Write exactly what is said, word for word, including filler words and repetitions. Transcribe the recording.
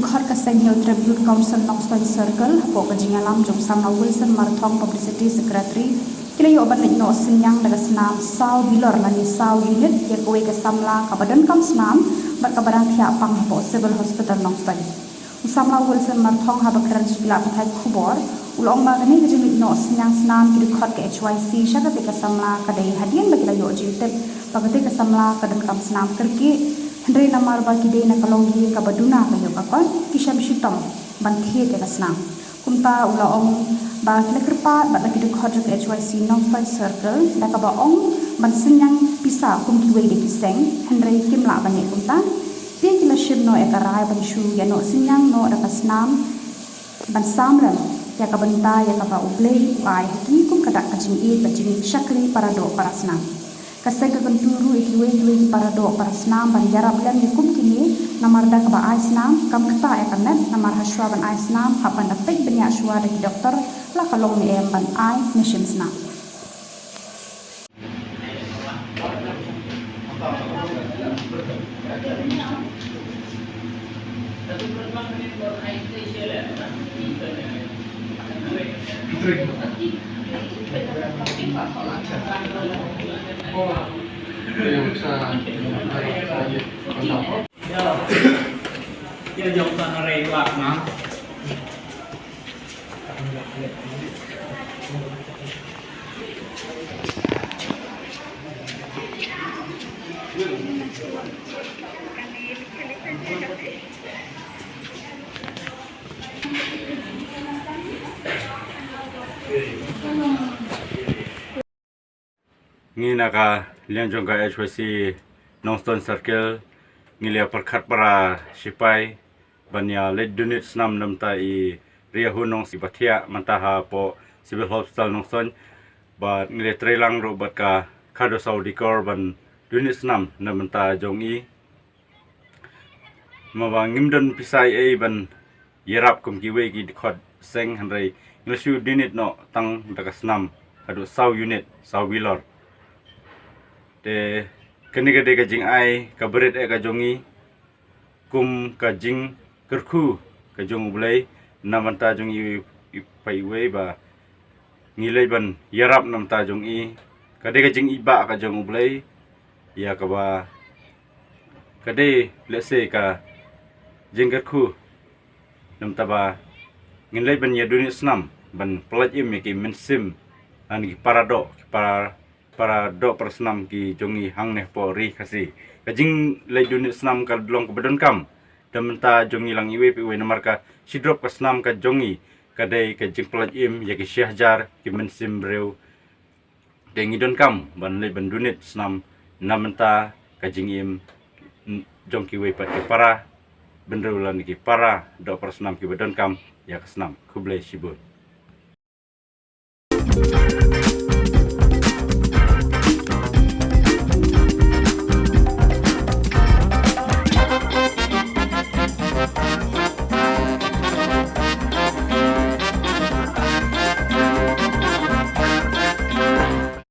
Khot ka Seng Hills Tribute Council Nongstoiñ Circle hapoh ka jingïalam jong u Samla Wilson Marthong, Publicity Secretary, ki la ïoh ban leit noh synñiang da ka snam saw bilor lane saw unit ïa kawei ka samla kaba donkam snam bad kaba dang thiah pang hapoh Civil Hospital Nongstoiñ. U Samla Wilson Marthong haba kren sha ki lad pathai khubor u la ong ba kane ka jingleit noh synñiang snam ki dkhot ka H Y C sha katei ka samla ka dei hadien ba ki la ïoh jingtip ba katei ka samla ka donkam snam kyrkieh, hynrei namar ba ki dei na ka longïing kaba duna ka ïoh ka kot, ki shem shitom ban thied ïa ka snam. Kumta u la ong ba ki la kyrpad bad la ki dkhot jong ka H Y C Nongstoiñ Circle da kaba ong ban synñiang pisa kum kiwei de ki seng, hynrei kim lah ban leh kumta. Te ki la shim noh ïa ka rai ban shu ïa noh synñiang noh da ka snam ban sam lem ïa ka bynta ïa kaba U Blei u ai ha ki kum ka dak ka jingïeit bad jingshakri para doh para snam. Ka seng ka kyntu ruh ïa kiwei kiwei ki para doh para snam ban ïarap lem ïa kum kine, namar da kaba ai snam kam ktah ïa ka met, namar ha shuwa ban ai snam hap ban da peit bniah shuwa da ki doktor la ka long ne em ban ai ne shim snam. Ngi na ka liang jong ka H Y C Nongstoiñ Circle ngi la pyrkhat para shipai ban ïa leit donate snam namta i Riahu Nongstoiñ ba thiah mynta hapoh Civil Hospital Nongstoiñ, bad ngi la trei lang ruh bad ka khadduh saw dikor ban donate snam namta jong i. Maba ngim don pisa ei ei ban ïarap kum kiwei ki dkhot seng, hynrei ngi la shu donate noh tang da ka snam haduh saw unit, saw bilor. Te kane ka dei ka jingai ka bret eh ka jong i kum ka jingkyrkhu ka jong U Blei namta jong i, i pa iwei ba ngi leit ban ïarap namta jong i. Ka dei ka jingibah ka jong U Blei ïa kaba ka dei lehse ka jingkyrkhu namta ba ngin leit ban ïa donate snam ban pyllait im ïa ki mynsiem lane ki para doh, ki para, para doh para snam ki jong i hangne hapoh ri Khasi. Ka jingleit donate snam ka long kaba donkam da mynta jong i lang iwei pa iwei namar ka shidrop ka snam ka jong i ka dei ka jingpyllait im ïa ki shi hajar ki mynsiem briew. Te ngi donkam ban leit ban donate snam namta ka jingim jong kiwei pat ki para bynriew lane ki para doh para snam kiba donkam ïa ka snam. Khublei shibun.